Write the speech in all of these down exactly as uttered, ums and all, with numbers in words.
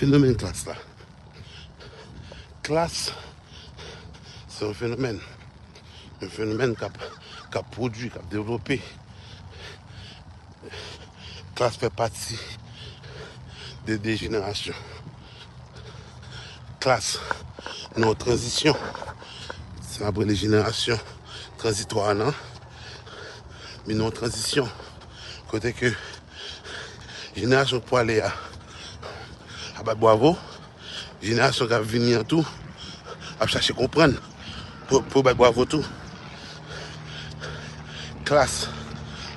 Fenomèn klas la. Klas, se yon fenomèn. Yon fenomèn k ap, k ap pwodui, k ap devlope. Klas fè pati de de jenerasyon. Klas nan yon tranzisyon. Sa n ap rele jenerasyon tranzitwa nan. Men nan yon tranzisyon. Kote ke jenerasyon k pwale a ap bat bwavo. Jenerasyon k ap vini an tou ap chache konprann pou, pou bat bwavo tou. Klas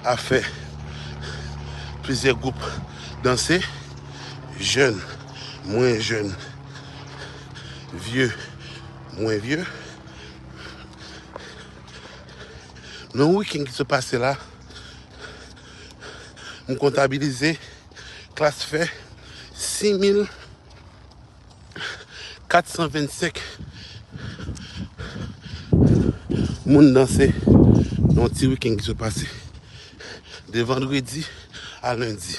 ap fè plizyè gwoup danse, jèn, mwen jèn, vye, mwen vye. Nan wikenn ki sot pase la, m kontabilize klas fè sis mil kat san vennsenk moun danse nan yon ti wikenn ki sot pase. De vandredi a lendi.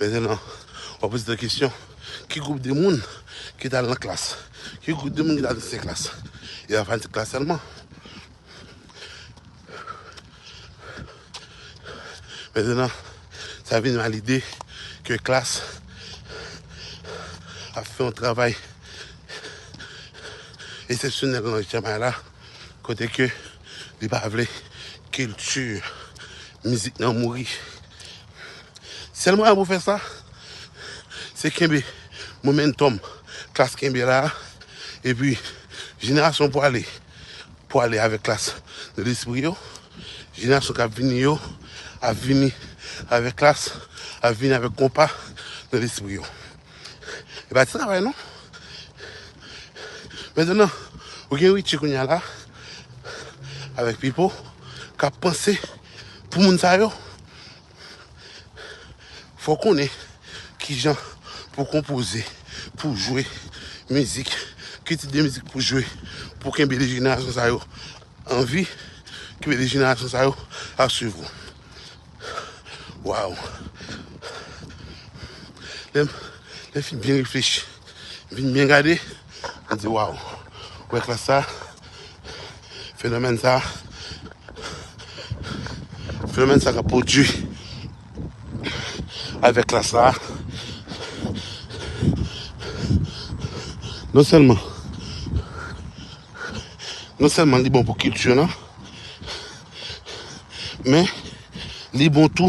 Mentnan, w ap poze tèt kesyon, ki gwoup de moun ki t al nan klas? Ki gwoup de moun ki t al nan klas? E pa fanatik klas sèlman. Mentnan, sa vin a lide ke klas ap fè yon travay eksepsyonèl nan janm la, kote ke li pa vle kilti mizik nan mouri. Sèl mwayen pou fè sa, se kenbe momentum klas kenbe la, epi jenerasyon pwale, pwale avèk klas nan lespri yo. Jenerasyon k ap vini yo ap vini avèk klas, ap vini avèk konpa nan lespri yo. E pa ti travay non. Mentnan, ou gen Richie kounye a la, avèk Pipo, k ap panse pou moun sa yo. Fò w konnen kijan pou konpoze, pou jwe mizik, ki tip de mizik pou jwe, pou kenbe de jenerasyon sa yo an vi, kenbe de jenerasyon sa yo ap swiv ou. Waw! Lè m, lè m fin byen reflechi, m fin byen gade, m di waw! Ou wè klas sa, fenomèn sa, fenomèn sa k ap pwodui avèk klas la. Non sèlman, non sèlman li bon pou kilti nan, men li bon tou